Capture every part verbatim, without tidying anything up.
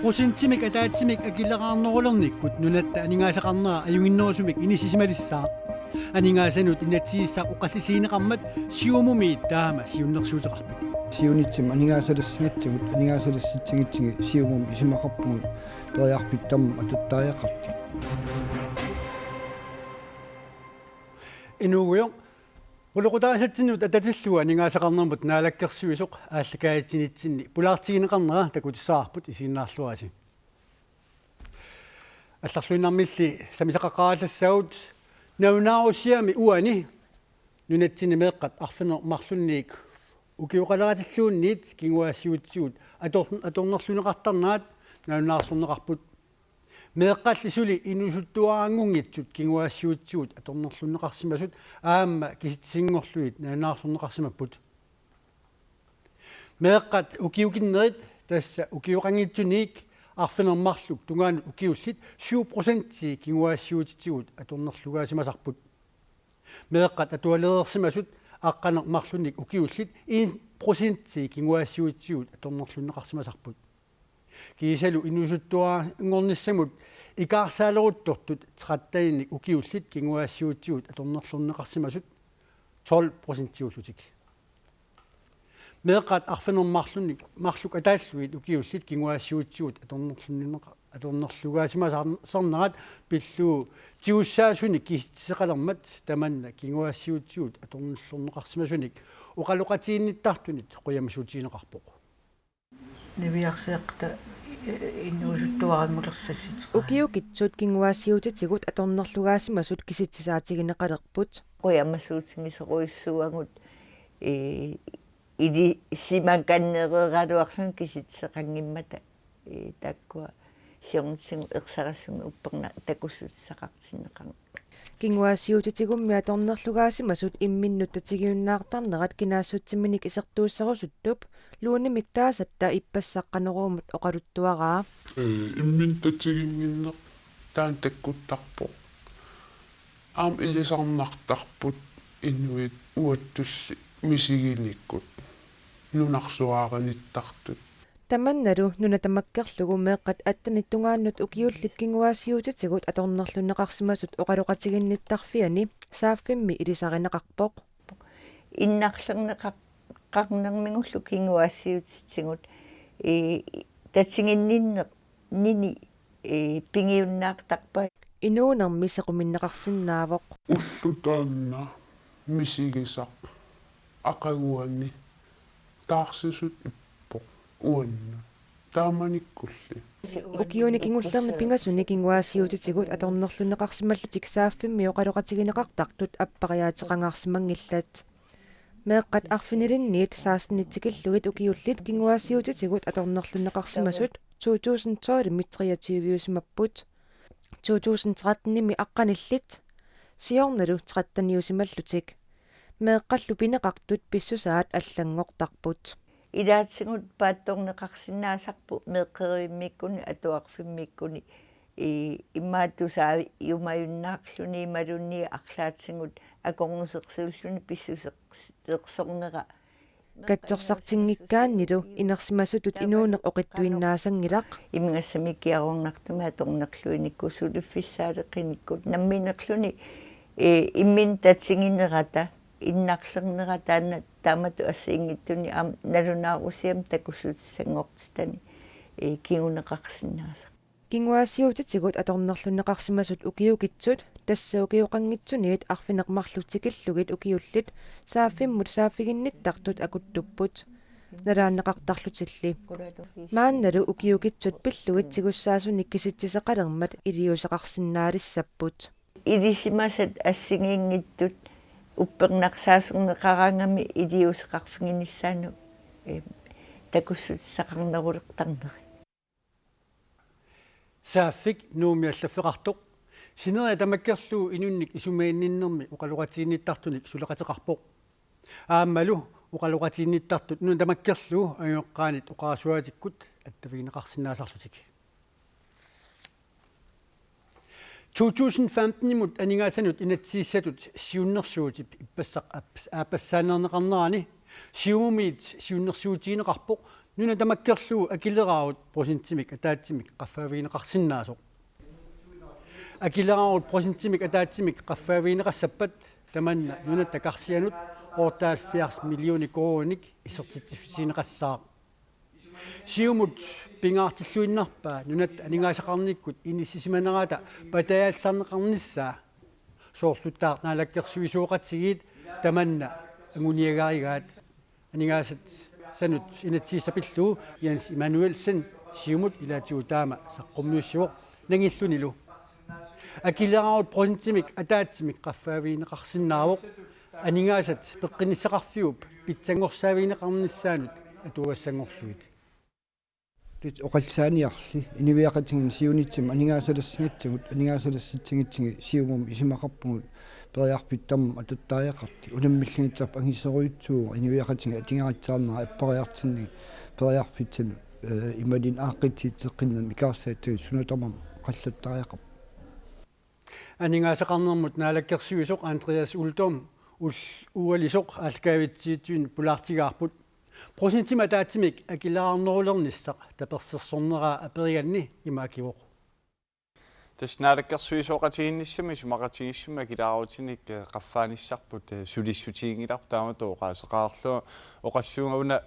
Procentimik ataatsimik akileraarnerulernikkut nunatta aningaasaqarnera ajunnginnerusumik inissisimalissaaq. Aningaasanut inatsisissaq oqallisigineqarmat Siumumi taama siunnersuuteqarpoq. Siunissami aningaasalissigatsigu, aningaasalissitsigitsigu Siumumi isumaqarpugut periarfissaq aamma atuttariaqartoq. Inuugujoq, qulequtaasatsinnut atatillugu aningaasaqarnermut naalakkersuisoq aallakaatitsinitsinni pulaartigineqarnera takutissavarput, isiginnaarluarisi. Allarluinnarmilli sammisaqaqaatassaagut. Nalunaarusiami uani nunatsinni meeqqat arfineq-marlunniit ukioqaleratilluunniit kinguaassiuutitigut ator-, atornerlunneqartarnerat nalunaarsorneqarput. Meeqqalli suli inuusuttuaranngunngitsut kinguaassiuutitigut atornerlunneqarsimasut aamma kisitsisinngorlugit nalunaarsorneqarsimapput. Meeqqat ukiukinnerit, tassa ukioqanngitsuniit arfineq-marluk tungaanut ukiullit syv procentii kinguaassiuutitigut atornerlugaasimasarput. Meeqqat atualereersimasut aqqaneq-marlunnik ukiullit en procentii kinguaassiuutitigut atornerlunneqarsimasarput. Kiisalu inuusuttuaranngornissamut ikaarsaalerutortut tretteninik ukiullit kinguaassiuutitigut atornerlunneqarsimasut tolv procentiullutik. Meeqqat arfineq-marlunnik, marluk ataallugit ukiullit kinguaassiuutitigut atornerlunneqa-, atornerlugaasimasarnerat pillugu tigussaasunik kisitsiseqalermat tamanna kinguaassiuutitigut atornerlunneqarsimasunik oqaloqatiginnittartunit qujamasuutigineqarpoq. Niviarsiaqta inuusuttuaranngulersassat. Ukiukitsut kinguaassiuutitigut atornerlugaasimasut kisitsisaatigineqalerput. Qujamasuutigisorujussuuagut, ee, ilisimakannereeraluarluni kisitsiseqanngimmata, ee, taakkua siornatigut ersarissumik uppernarsumik takussutissaqartinneqarnata. Kinguaassiuutitigummi atornerlugaasimasut imminnut tatigiunnaartarnerat kinaassutsiminik isertuusserusuttup Lunimik taasatta ippassaq Qanoruumut oqaluttuaraa. Ee, imminut tatiginnginneq taanna takkuttarpoq. Aamma ilisarnartarput inuit uattulli misiginikkut nunarsuarnittartut. Tamannalu nuna tamakkerlugu meeqqat attenit tungaannut ukiullit kinguaassiuutitigut atornerlunneqarsimasut oqaloqatiginnittarfiani Saaffimmi ilisarineqarpoq. Innarlerneqar-, qarnermigullu kinguaassiuutitigut, ee, tatiginninneq nini, ee, pigiunnaartarpai. Inuunermi sequminneqarsinnaavoq. Ulloq taanna misigisaq aqaguani taarsisutut ippoq uannut. Taamanikkulli. Ukiuni kingullerni pingasuni kinguaassiuutitigut atornerlunneqarsimallutik Saaffimmi oqaloqatigineqartartut appariaateqangaarsimanngillat. Meeqqat arfinilinniit sekstenit tikillugit ukiullit kinguaassiuutitigut atornerlunneqarsimasut to tusind tolvimi treogtyveusimapput. To tusind trettenimi aqqanillit, siornalu tretteniusimallutik. Meeqqallu pineqartut pissusaat allanngortarput. Ilaatigut paatsorneqarsinnaasarput meeqqerivimmiikkuni atuarfimmiikkuni, ee, imaatusaajumajunnarluni imaluunniit arlaatigut akornusersuulluni pissusersornera. Katsorsartinngikkaannilu inersimasutut inuuneq oqittuinnaasanngilaq. Imigassamik ikiaroornartumik atornerluinikku suliffissaaleqinikkut namminerluni, ee, imminut tatiginerata, innarlernerata taanna taamatut assigiinngitsuni aamma nalunaarusiami takussutissanngortitani, ee, kinguneqarsinnaasarpoq. Kinguaassiuutitigut atornerlunneqarsimasut ukiukitsut, tassa ukioqanngitsuniit arfineq-marluk tikillugit ukiullit, Saaffimmut saaffiginnittartut akuttupput. Nalaanneqartarlutilli. Maannalu ukiukitsut pillugit tigussaasunik kisitsiseqalermat iliuuseqarsinnaalissapput. Ilisimasat assigiinngitsut uppernarsaaserneqaraangami iliuuseqarfiginissaannut, ee, takussutissaqarnerulertarneri. Saaffik Nuummi allaffeqartoq sineria tamakkerlugu inunnik isumaginninnermi oqaloqatiginnittartunik suleqateqarpoq. Aammalu oqaloqatiginnittartut nuna tamakkerlugu angajoqqaanit oqarasuaatikkut attavigineqarsinnaasarlutik. To tusind femtenimut aningaasanut inatsisissatut siunnersuutip ippassaq aappassaanneerneqarnerani Siumumiit siunnersuutigineqarpoq nuna tamakkerlugu akileraarut procentimik ataatsimik qaffaavigineqarsinnaasoq. Akileraarut procentimik ataatsimik qaffaavigineqassappat tamanna nunatta karsianut otteoghalvfjerds millioner koruuninik isertitsissutigineqassaaq. Siumut pingaartilluinnarpaa nunatta aningaasaqarnikkut inissisimanerata patajaallisarneqarnissaa, soorluttaaq naalakkersuisooqatigiit tamanna anguniagarigaat. Aningaasat sanut inatsisissaq pillugu Jens Immanuelsen Siumut ilaatigut taama saqqummiussivoq nangillunilu. Akileraarut procentimik ataatsimik qaffaavigineqarsinnaavoq aningaasat peqqinnissaqarfiup pitsanngorsaavigineqarnissaanut atugassanngorlugit. Tit oqallisaaniarli inuiaqatigiinni siunissami aningaasalassigatsigut aningaasalassitsigitsigit Siumumi isumaqarpugut periarfissaq aamma atuttariaqartoq unammillugissarput angisoorujussuuvoq inuiaqatigiit atugarissaarnerat appariartinnagit periarfissanut, eh, imaluunniit aaqqissuusseqqinnermik ikaarsaatitsigit suna tamarmi qalluttariaqarpoq. Aningaasaqarnermut naalakkersuisoq Andreas Uldum ul-, ualisoq aallakaatitsivitsuinnaq pulaartigaarput. Procentimik ataatsimik akileraarnerulernissaq tapersersorneraa aperiganni ima akivoq. Tassa naalakkersuisooqatigiinnissami isumaqatigiissummi akileraarutinik, eh, qaffaanissarput, eh, sulissutiginngilarput taamatut oqaaseqarlugu oqassuunga una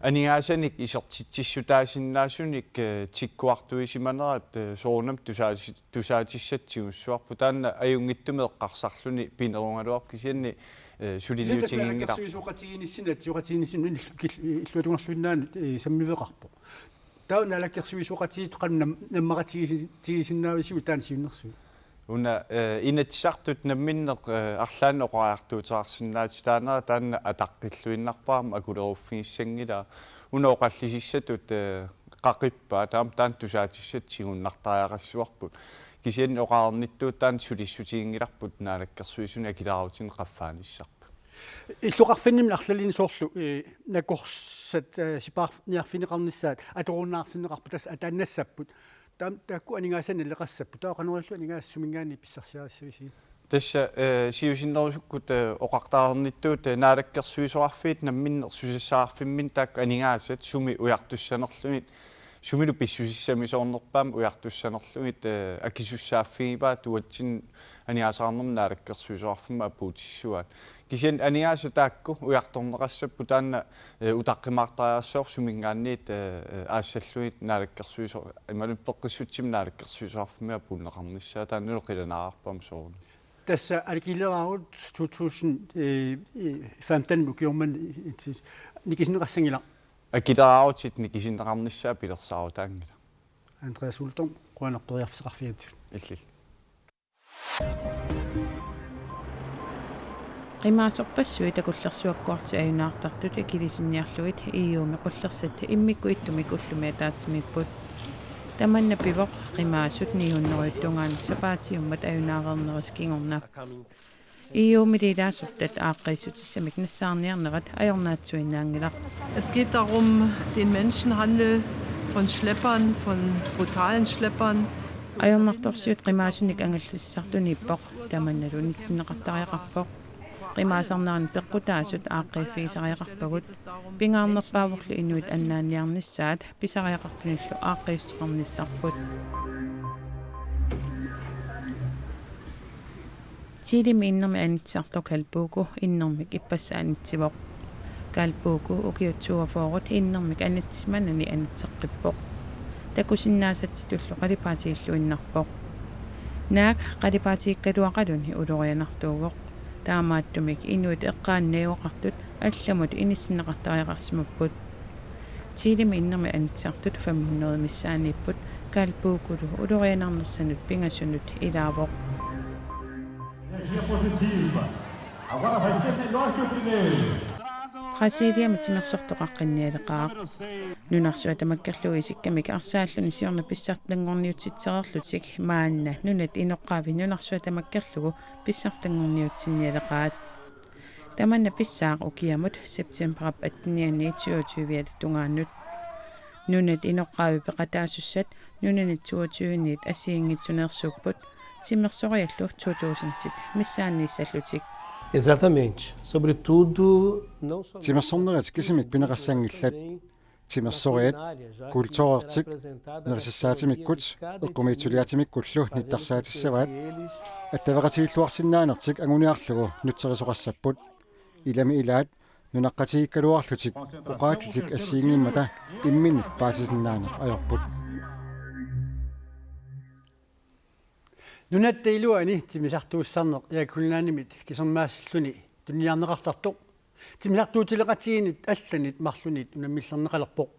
aningaasanik isertitsissutaasinnaasunik, eh, tikkuartuisimanerat, eh, soorunami tusaasi-, tusaatissatsiussuarpu taanna ajunngitsumik eqqarsarluni pinerugaluarpoq kisianni, eh, suliliutiginngilarput. Naalakkersuisooqatigiinnissinni, atsioqatigiinnissinni illu-, kil-, illuatungerluinnaanut, eh, sammiveqarpoq. Taava naalakkersuisooqatigiit qanoq nam-, nammaqatigisinnaavisigut taanna siunnersuut? Una, eh, Inatsisartut namminneq, eh, arlaannik oqariartuuteqarsinnaatitaanera taanna ataqqilluinnarpara aamma akuleruffigissanngilaa. Una oqallisissatut, eh, qaqippaa taam-, taanna tusaatissatsigunartariaqassuarput. Kisianni oqarnittuut taanna sulissutiginngilarput naalakkersuisuni akileraarutinik qaffaanissarput. Illoqarfinni arlalinni soorlu, eh, nakorsat, eh, sipaarniarfigineqarnissaat atorunnaarsinneqarput tassa ataannassapput. Taam-, taakku aningaasanik naleqassapput. Taava qanoq ilillugu aningaasat suminngaanniit pissarsiarissavisi? Tassa, eh, siusinnerusukkut, eh, oqartarnittuut, eh, naalakkersuisoqarfiit namminneq susassaqarfimminni taakku aningaasat sumi ujartussanerlugit, sumilu pissusissamisoornerpaamik ujartussanerlugit, eh, akisussaaffigivaat uatsinnut aningaasaqarnermut naalakkersuisoqarfimmut apuutissuaat. Kisianni aningaasat taakku ujartorneqassapput taanna, eh, utaqqimaartariaqassaaq suminngaanniit, eh, eh, aassallugit naalakkersuiso-, imaluunniit peqqissutsimik naalakkersuisoqarfimmi apuunneqarnissaa taannalu qilanaarpara soorunami. Tassa akileraarut to tusind, eh, eh, femten ukioq manna, eh, nikisinneqassanngilaq. Akileraarutit nikisinneqarnissaat pilersaarutaanngilaq. Andreas Uldum, qujanaq periarfissaqarfigatsigut. Illillu. Qimaasorpassuit takullersuakkoortut ajunaartartut akilisinniarlugit E U-mi qullersat immikkut ittumik ullumi ataatsimiipput. Tamanna pivoq qimaasut ni hundredet tungaanut sapaatiummat ajunaareernerisa kingorna. E U-mi ilaasortat aaqqiissutissamik nassaarniarnerat ajornaatsuinnaanngilaq. Es geht darum, den Menschenhandel von Schleppern, von brutalen Schleppern zu Ajornartorsiut qimaasunik angallassisartuniippoq, tamannalu nitsinneqartariaqarpoq. Qimaasarnerani peqqutaasut aaqqiiffigisariaqarpagut. Pingaarnerpaavorlu inuit annaanniarnissaat pisariaqartunillu aaqqiissuteqarnissarput. Chilemi innermik anitsisartoq Galbuku innermik ippassaq anitsivoq. Galbuku ukiut toogfyrret innermik anitsisimanani anitseqqippoq. Takusinnaasatsitullu qalipaatigilluinnarpoq. Naak qalipaatigikkaluaqaluni ulorianartuuvoq. Taamaattumik inuit eqqaanni najugaqartut allamut inissinneqartariaqarsimapput. Chilemi innermik anitsisartut fem hundrede missaanniipput, Galbukulu ulorianarnersanut pingasunut ilaavoq. Brasiliami timersortoqaqqinnialeqaaq. Nunarsuaq tamakkerlugu isikkamik arsaalluni siorna pissartanngorniutitsereerlutik maanna nunat inoqqaavi nunarsuaq tamakkerlugu pissartanngorniutsinnialeqaat. Tamanna pissaaq ukiamut septemberip attenianniit syvogtyviata tungaanut. Nunat inoqqaavi peqataasussat nunanit toogtyveniit assigiinngitsuneersuupput, Timersoriallu to tusindit missaanniissallutik. Exatamente. Sobretudo, não somente Timersornerit kisimik pineqassanngillat. Timersoriat kultureertik nerisassaatimikkut eqqumiitsuliaatimikkullu nittarsaatissavat. Attaveqatigiilluarsinnaanertik anguniarlugu nutserisoqassapput. Ilami ilaat nunaqqatigiikkaluarlutik oqaatsitik assigiinngimmata imminnut paasisinnaaneq ajorput. Nunatta iluani timmisartuussisarneq Air Greenlandimit kisermaassilluni tuniniarneqartartoq timmisartuutileqatigiinnit allanit marlunit unammillerneqalerpoq.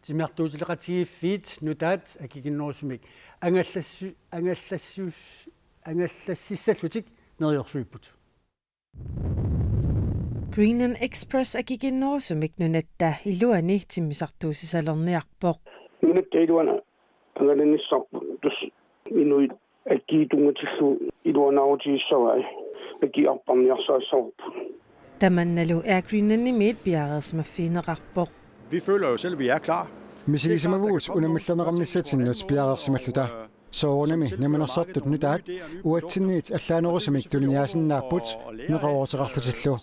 Timmisartuutileqatigiiffiit nutaat akikinnerusumik angallassu- angallassus- angallassissallutik neriorsuipput. Greenland Express akikinnerusumik nunatta iluani timmisartuussisalerniarpoq. Nunatta iluani angalanissarput, tassa inuit akii tunngatillugu iluanaarutigissavai, akii arparniarsaassavarput. Tamannalu Air Greenlandimiit piareersimaffigineqarpoq. Vi føler jo selv, at vi er klar. Misigisimavugut unammillerneqarnissatsinnut piareersimalluta. Soorunami namminersortut nutaat uatsinniit allaanerusumik tuniniaasinnaapput neqerooruteqarlutillu.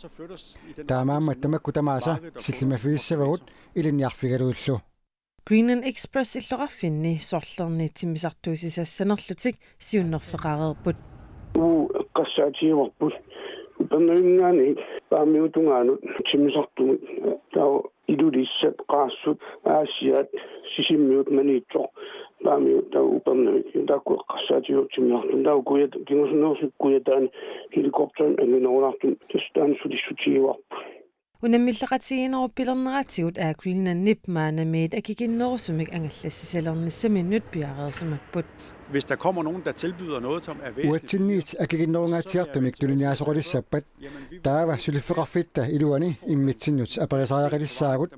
Taamaammat tamakku tamaasa sillimmaffigissavagut ilinniarfigalugillu. Greenland Express illoqarfinni sorlerni timmisartuussisassanerlutik siunnerfeqareerput. Uagut eqqarsaatigaarput Upernavinngaanniit Paamiut tungaanut timmisartumik, taava Ilulissat, Qaarsut, Aasiaat, Sisimiut, Maniitsoq, Paamiut, taava Upernavik, taakku eqqarsaatigaarput timmisartumik. Taava Kujat-, kingusinnerusukkut Kujataani helikopterimik anginerulaartumik, tassa taanna sulissutigaarput. Unammilleqatigiinneruppilerneratigut Air Greenlandip maannamiit akikinnerusumik angallassisalernissaminnut piareersimapput. Hvis der kommer nogen, der tilbyder noget, som er væsentligt, Uatsinniit akikinnerungaatsiartumik tuniniaasoqalissappat, taava suliffeqarfitta iluani immitsinnut aperisariaqalissaagut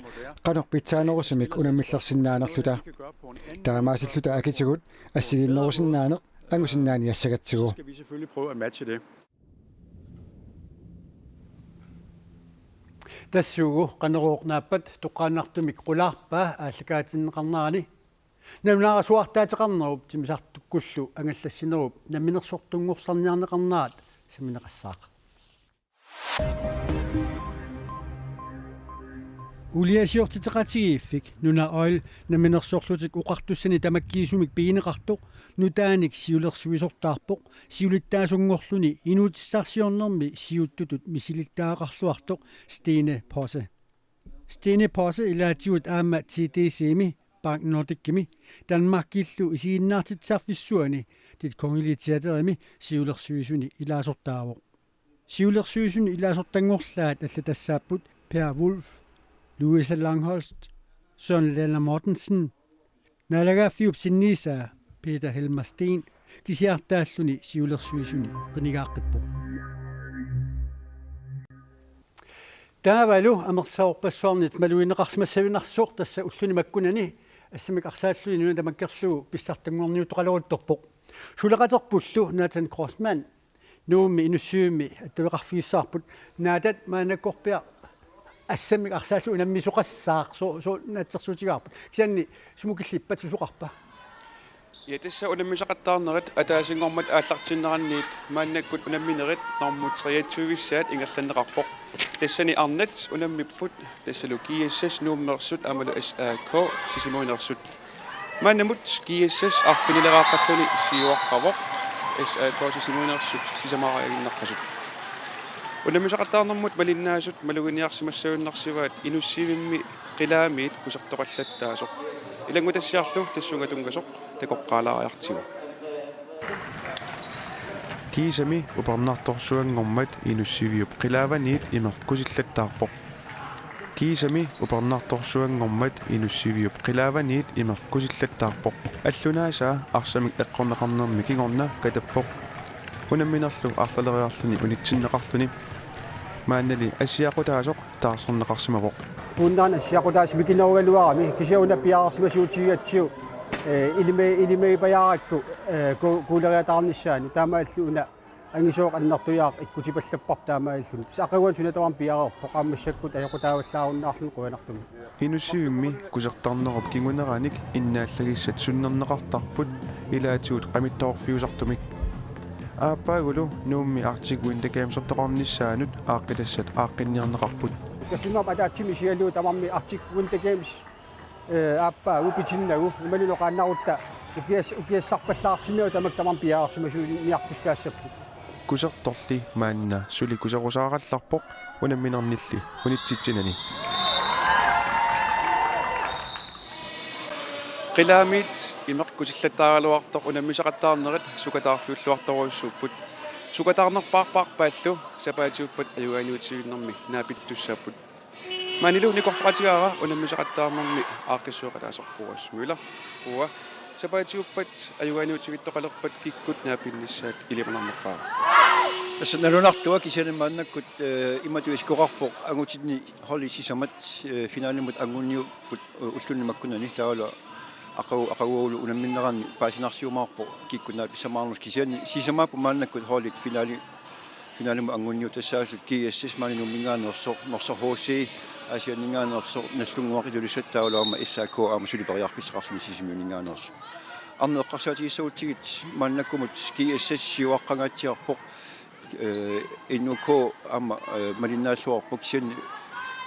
qanoq pitsaanerusumik unammillersinnaanerluta. Taamaasilluta akitigut assigiinnerusinnaaneq angusinnaaniassagatsigu. Så skal vi selvfølgelig prøve at matche det. Tassuugu Qanorooq naappat toqqaannartumik qulaarpaa aallakaatinneqarnerani nalunaarasuartaateqarnerup timmisartukkullu angallassinerup namminersortunngorsarniarneqarnerat sammineqassaaq. Uliasiortiteqatigiiffik Nunatta Oil namminersorlutik oqartussanik tamakkiisumik pigineqartoq nutaanik siulersuisortaarpoq, siulittaasunngorluni inuutissarsiornermi siuttutut misilittagaqarluartoq Stine Posse. Stine Posse ilaatigut aamma T D C-mi, Bank Nordicimi, Danmarkillu isiginnaartitsisarfissuani, Det Kongelige Teaterimi siulersuisuni ilaasortaavoq. Siulersuisuni ilaasortanngorlaat allatassaapput Per Wulf, Louise Langholst, Søren Lennert Mortensen, naalagaaffiup sinniisaa Peter Helmer Steen kisiartaalluni siulersuisuni qinigaaqqippoq. Taavalu amerlasoorpassuarnit malugineqarsimassagunarsoq, tassa ulluni makkunani assammik arsaalluni nuna tamakkerlugu pissartanngorniuttoqaleruttorpoq. Suleqaterpullu Nathan Grossmann Nuummi Inussivimmi attaveqarfigissavarput. Naataat, maannakkorpiaq assammik arsaallu unammisoqassaaq, soo-, soo-, naatsorsuutigaarput. Kisianni sumut killippat, susoqarpa? Ja, tassa unammisaqattaarnerit ataasinngormat aallartinneranniit maannakkut unamminerit normu treogtyve-ssaat ingerlanneqarpoq. Tassani arnat unammipput, tassalu G S S Nuummeersut aammalu S A K Sisimiuneersut. Maannamut G S S arfinileraaqqalluni siuaqqavoq, S A K Sisimiuneersut sisamariaginnaqqasut. Unammisaqattaarnermut malinnaasut maluginiarsimassagunarsivaat Inussivimmi qilaamiit kusertoqallattaasoq. Ilanngutassiarlu tassunga tunngasoq takoqqaalaariartigu. Kiisami upernartorsuanngormat Inussiviup qilaavaniit imeq kusillattaarpoq. Kiisami upernartorsuanngormat Inussiviup qilaavaniit imeq kusillattaarpoq. Allunaasaa arsamik eqqorneqarnermi kingorna katappoq. Unamminerlu arlaleriarluni unitsinneqarluni. Maannali assiaqutaasoq taarserneqarsimavoq. Uunnaana assiaqutaasut mikinerugaluarami, kisianni una piareersimasuutigigatsigu, ee, ilimi-, ilimagipajaarakku, ee, ku-, kuuleriataarnissaanut, taamaallu una angisooq annertujaaq ikkutipallapparput taamaalilluni. Tassa aqaguani suna tamarmi piareerpoq, aamma massakkut ajoqutaavallaarunnaarluni qujanartumik. Inussivimmi kusertarnerup kinguneranik innaallagissat sunnerneqartarput ilaatigut qamittoorfiusartumik. Aappaagulu Nuummi Arctic Winter Games-ertoqarnissaanut aaqqitassat aaqqinniarneqarput. Tassa imaappoq ataatsimik isigalugu tamarmik Arctic Winter Games, eh, aappaagu pitinnagu, imaluunniit oqaannarutta ukias-, ukiassarpallaartinnagu tamakku tamarmik piareersimasuniarfissaassapput. Kusertorli maanna suli kuserusaarallarpoq unamminernilli unitsitsinani. Qilaamiit imeq kusillattaaraluartoq unammisaqattaarnerit sukataarfiulluartorujussuupput. Sukataarnerpaarpaarpaallu sapaatiuppat ajugaaniutivinnermi naapittussaapput. Maanilu nikorfaqatigaara unammisaqattaarnermi aaqqissueqataasorpassuarnik Møller. Uanga sapaatiuppat ajugaaniutivittoqalerpat kikkut naapinnissaat ilimanarnerpaaq. Tassa nalunartua kisianni maannakkut, eh, imatut isikkoqarpoq angutinni holdit sisamat, eh, finalimut anguniupput, eh, ulluni makkunani taavalu aqagu-, aqaguagulu unamminneranni paasinarsiumaarpoq kikkut naapissamaarnersoq kisianni sisamaapput maannakkut holdit finali finalimut anguniut tassaasut G S S maani Nuumminngaanneersoq, Norsaq H C, Aasianninngaanneersoq, Nagdlunguaq Ilulissat taavalu aamma S A K aamma suli periarfissaqarluni Sisimiuninngaanneersoq. Arnat eqqarsaatigissagutsigit maannakkumut G S S siuaqqangaatsiarpoq, eh, N U K aamma, eh, malinnaalluarpoq kisianni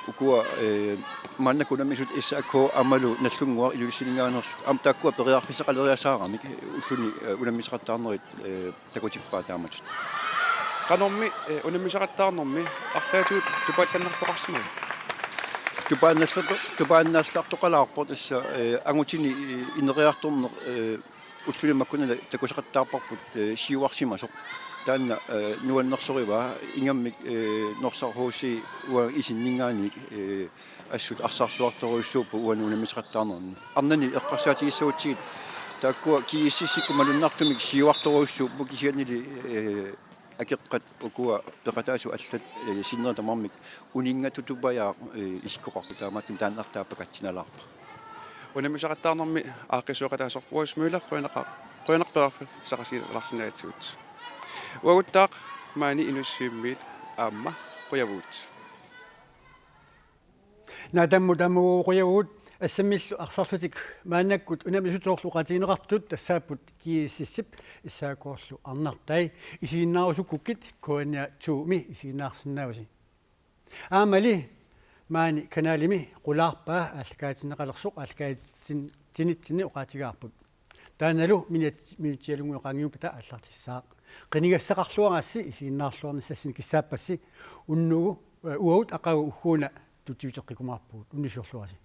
ukua, eh, maannakkut unammisut S A K aammalu Nagdlunguaq Ilulissaninngaanneersut aamma taakkua periarfissaqaleriasaaramik ulluni, eh, unammisaqattaarnerit, eh, takutippaa taamatut. Qanormi, eh, unammisaqattaarnermi arlaatigut tupaallannartoqarsimava? Tupaannallarto-, tupaannallartoqalaarpoq tassa, eh, angutini, eh, ineriartorneq, eh, ulluni makkunani takusaqattaarparput, eh, siuarsimasoq. Taanna, eh, nuannersorivaa ingammik, eh, Norsaq H C uanga isinninngaanniit, eh, assut arsarluartorujussuupput uani unammisaqattaarnerni. Arnani eqqarsaatigissagutsigit taakkua G S S-ikkut malunnartumik siuartorujussuupput kisiannili, eh, akeqqat ukua peqataasut allat, eh, sinneri tamarmik uninngatutuppajaaq, eh, isikkoqarput taamaattumik taanna artaa pakatsinalaarpoq. Unammisaqattaarnermi aaqqissueqataasorpassuarnik Møller qujanaqaaq, qujanaq periarfissaqarsilaarsinnaagatsigut. Uaguttaaq maani Inussivimmiit aamma qujavugut. Naatammut aamma qujavugut. Assammillu arsarlutik maannakkut unammisut soorlu oqaatigineqartut tassaapput G S S-ip S A K-llu arnartai. Isiginnaarusukkukkit K N R to-mi isiginnaarsinnaavasi. Aammali maani kanalimi qulaarpaa aallakaatinneqalersoq aallakaatitsin-, tinitsinni oqaatigaarput. Taannalu minut-, minutsialunnguit qaangiuppata aallartissaaq. Qinigassaqarluarassi isiginnaarluarnissassinnik kissaappassi unnugu, eh, uagut aqagu ugguuna tutsiuteqqikkumaarpugut. Unnussiorluarisi.